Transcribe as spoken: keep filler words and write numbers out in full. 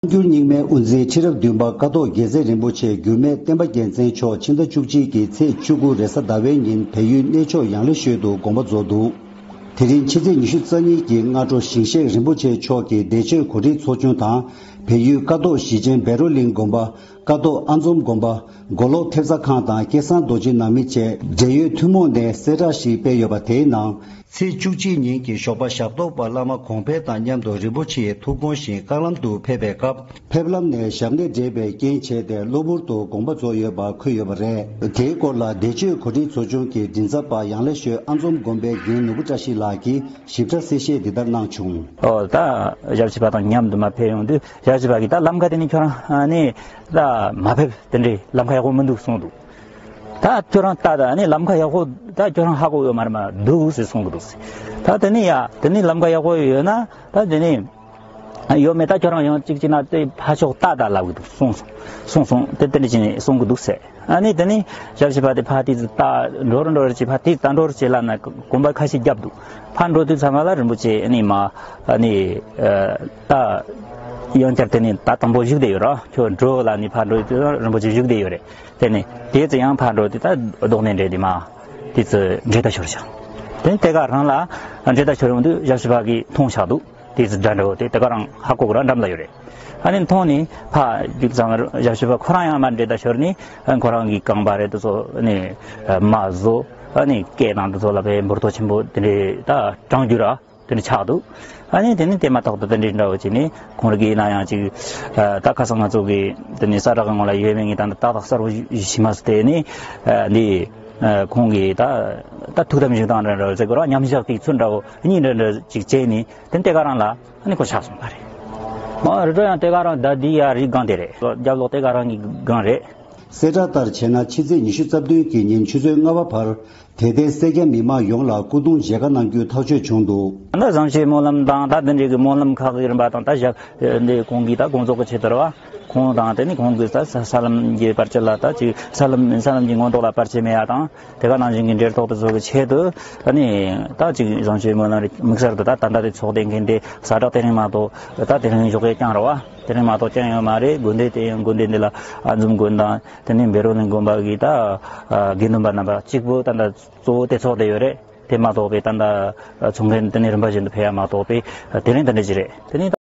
འགྱུར་རྙིང་མའི་དབུ་འཛིན་ཁྲི་རབས་བདུན་པ་ཀཿཐོག་རྒྱལ་མཚན་རིན་པོ་ཆེ་འགྱུར་མེད་བསྟན་པ་རྒྱལ་མཚན་མཆོག་ཕྱི་ཟླ་བཅུ་གཅིག་གི་ཚེས་བཅུ་དགུ་རེས་གཟའ་ཟླ་བའི་ཉིན་བལ་ཡུལ་གནས་མཆོག་ཡང་ལེ་ཤོད་དུ་དགོངས་པ་རྫོགས་འདུག་དེ་རིང་ཕྱི་ཚེས་ཉི་ཤུ་རྩ་གཉིས་ཀྱི་སྔ་དྲོ་ཞིང་གཤེགས་རིན་པོ་ཆེ་མཆོག་གི་བདེ་མཆོད་གོ་སྒྲིག་ཚོགས་ཆུང་དང་། བལ་ཡུལ་ཀཿཐོག་ཞི་ཆེན་བཻ་རོ་གླིང་དགོན་པ། ཀཿཐོག་ཨ་འཛོམས་དགོན་པ། མགོ་ལོག་ཐེབས་རྩ་ཁང་དང་སྐལ་བཟང་རྡོ་རྗེ་ནང་མི་བཅས་འབྲེལ་ཡོད་ཐུན་མོང་ནས་གསལ་བསྒྲགས་ཤིག་སྤེལ་ཡོད་པ། དེའི་ནང་། ཚེས་བཅུ་གཅིག་ཉིན་གྱི་ཞོགས་པ་ཞབས་ཏོག་པ་བླ་མ་གོང་འཕེལ་དང་མཉམ་དུ་རིན་པོ་ཆེའི་ཐུགས་དགོངས་བཞིན་རྐང་ལམ་དུ་ཕེབས་པའི་སྐབས། ཕེབས་ལམ་ནས་ཞབས་གནས་བགྲེས་པའི་རྐྱེན་བྱས་ཏེ་གློ་བུར་དུ་དགོངས་པ་རྫོགས་ཡོད་པ་འཁོད་ཡོད་པ་རེད། དེའི་སྐོར་ལ་བདེ་མཆོད་གོ་སྒྲིག་ཚོགས་ཆུང་གི་མགྲིན་ཚབ་པ་ཡང་ལེ་ཤོད་ཨ་འཛོམས་དགོན་པའི་རྒན་ནོར་བུ་བཀྲ་ཤིས་ལགས་ཀྱིས་ཞིབ་ཕྲ་གསལ་བཤད་འདི་ལྟར་གནང་བྱུང་། ཨོ་ད་ཞབས་ཕྱི་པ་དང་མཉམ་དུ་མ་ཕེབས་ཡོང་དུས་ཞབས་ཕྱི་པ་གིས་ད་ལམ་ཁ་དེ་ནས་ཁྱོད་རང་ནས་ད་མ་ཕེབས། དེ་འདྲའི་ལམ་ཁ་ཡག་པོ་མི་འདུག་གསུངས་འདུག་ད་ཁྱོད་རང་ལྟ་ད་ནི་ལམ་ཁ་ཡག་པོ་ད་ཁྱོད་རང་ཧ་གོ་ཡོད་མ་རེད་མ་འདུག་ཟེར་གསུང་གི་འདུག་ཟེར། ད་དེ་ནི་ཡ་དེ་ནི་ལམ་ཁ་ཡག་པོ་ཡོད་ན་ད་དེ་ནི་ཡོད་མེད་ད་ཁྱོད་རང་ཡང་གཅིག་གཅིག་ན་དེ་ཕ་ཕྱོགས་ལྟ་ད་ལབ་གི་འདུག་གསུངས་སོང་། གསུངས་སོང་། དེ་དེ་འདྲ་བྱས་ནས་གསུང་གི་འདུག་ཟེར། ཨ་ནི་དེ་ནི་ཞབས་ཕྱི་པ་དེ་ཕ་དེ་ཚོ་ལྟ་འགྲོ་རུ་འགྲོ་རུ་བྱས་ཕ་དེ་ལྟ་འགྲོ་རུ་བྱས་ལབ་ན་གོམ་པ་ཁ་ཤས་བརྒྱབ་འདུག་ཕ་འགྲོ་དུས་ཚང་མ་ལ་རིན་པོ་ཆེ་ཨ་ནི་མ་ཨ་ནི་ད་ཡང་བསྐྱར་དེ་ནི་ད་དང་པོ་བཞུགས་བསྡད་ཡོད་ར། ཁྱོད་འགྲོ་ལ་ནི་ཕ་འགྲོ་དུས་རིན་པོ་ཆེ་བཞུགས་བསྡད་ཡོད་རེད། དེ་ནས་དེའི་ཚེ་ཡང་ཕར་འགྲོ་དེ་ད་རྡོག་སྣེ་འདྲེ་དེ་མ་དེ་ཚེ་འདྲེ་ད་ཤོར་བཞག་དེ་ནས་དེ་ག་རང་ལ་འདྲེ་ད་ཤོར་ཡོང་དུས་ཞབས་ཕྱི་པ་གིས་མཐོང་བཞག་འདུག་དེ་ཚེ་དགྲ་འདྲ་བོ་དེ་དེ་ག་རང་ཧ་གོ་གི་ར་འགྲམ་ལ་ཡོད་རེད། ཨ་ནི་མཐོང་ནས་ཕ་རྒྱུག་ཙང་ཞབས་ཕྱི་པ་ཁོ་རང་ཡང་མར་འདྲེ་ད་ཤོར་ནས་ཁོ་རང་གི་རྐང་པ་རེད་དེ་ཚོ་ནས་མ་བཟོ་ཨ་ནི་སྐེ་དང་དེ་ཚོ་ལ་བའི་འབུར་ཏོ་ཆེན་པོ་དེ་འདྲེ་ད་གྲང་རྒྱུ་ར། དེ་འདྲ་ཆགས་འདུག་ཨ་ནི་དེ་ནི་དེ་མ་ཐག་ཏུ་དེ་འདྲའི་འདྲ་བོ་བྱས་ནས་ཁོང་རང་གིས་ཡིན་ན་ཡང་ཅིག་ད་ཁ་སང་ང་ཚོ་གི་དེ་ནི་ས་བསྒྲགས་ཀྱི་ངོ་ལ་ཡོད་མེད་ངས་ད་ནི་ཏག་ཏག་གསལ་པོ་ཞུ་མ་སོང་། དེ་ནི་འདི་ཁོང་གིས་ད་ད་ཐུགས་དམ་བཞེས་སྟངས་འདྲ་འདྲ་ཟེར་དགོས་ར། མཉམ་བཞག་གི་ཚུལ་འདྲ་བོ་གཉིས་འདྲ་འདྲ་ཅིག་བྱས་ནས་དེ་ནི་དེ་ག་རང་ལ་ཨ་ནི་ཁོ་ཆགས་སོང་པ་རེད། མ་རི་ཀྲོ་ཡང་དེ་ག་རང་ད་འདི་ཡ་རི་སྒང་དེ་རེད། རྒྱབ་ལོགས་དེ་ག་རང་གི་སྒང་རེད། གསལ་བསྒྲགས་ལྟར་བྱས་ན་ཕྱི་ཚེས་ཉི་ཤུ་རྩ་བདུན་གྱི་ཉིན་ཆུ་ཚོད་ལྔ་པ་བར་དད་ལྡན་སེར་སྐྱ་མི་མང་ཡོངས་ལ་སྐུ་གདུང་མཇལ་ཁ་གནང་རྒྱུ་ཐག་གཅོད་བྱུང་འདུག་ད་བཟང་བྱེད་སྨོན་ལམ་དང་ད་དེ་འདྲའི་གི་སྨོན་ལམ་ཁག་གི་རིམ་པ་དང་ད་ཞབས་འདི་ཁོང་གིས་ད་དགོངས་རྫོགས་ཀྱི་ཆེད་དུ་རེད་བ། ཁོང་དང་དེ་ནི་ཁོང་གིས་ད་ས་ས་ལམ་གྱི་བར་ཆད་ལ་ད་ཅིག་ས་ལམ་ས་ལམ་གྱི་མངོན་རྟོགས་ལ་བར་ཆད་མེད་ཡ་དང་དེ་ག་ནང་བཞིན་གྱི་འབྲེལ་ཐོག་ཏུ་བཟོ་གི་ཆེད་དུ་ད་ནི་ད་ཅིག་བཟང་བྱེད་སྨོན་ལམ་རེ་དམིགས་བསལ་དུ་ད་ད་ལྟ་དེ་ཚོགས་སྡེ་མཁན་དེ་ས་བསྒྲགས་དེ་རིང་མ་གཏོགས་ད་དེ་རིང་ཞོགས་ཀས་རྐྱང་རེད་བ། དེ་རིང་མ་གཏོགས་རྐྱང་ཡོད་མ་རེད། དགོན་སྡེ་དེ་ཡང་དགོན་སྡེ་འདི་ལ་ཨ་འཛོམས་དགོན་དང་དེ་ནས་བཻ་རོ་གླིང་དགོན་པ་གི་ད་དགེ་འདུན་པ་རྣམ་པ་གཅིག་པུ་ད་ད་གཙོ་བོ་དེ་ཚོགས་བསྡད་ཡོད་རེད། དེ་མ་གཏོགས་པའི་ད་ད་ཚོགས་མཁན་དེ་ནས་རིམ་པ་བཞིན་དུ་ཕེབས་ཡ་མ་གཏོགས་པའི་དེ་རིང་ད་འདྲ་ཅིག་རེད། དེ་ནས་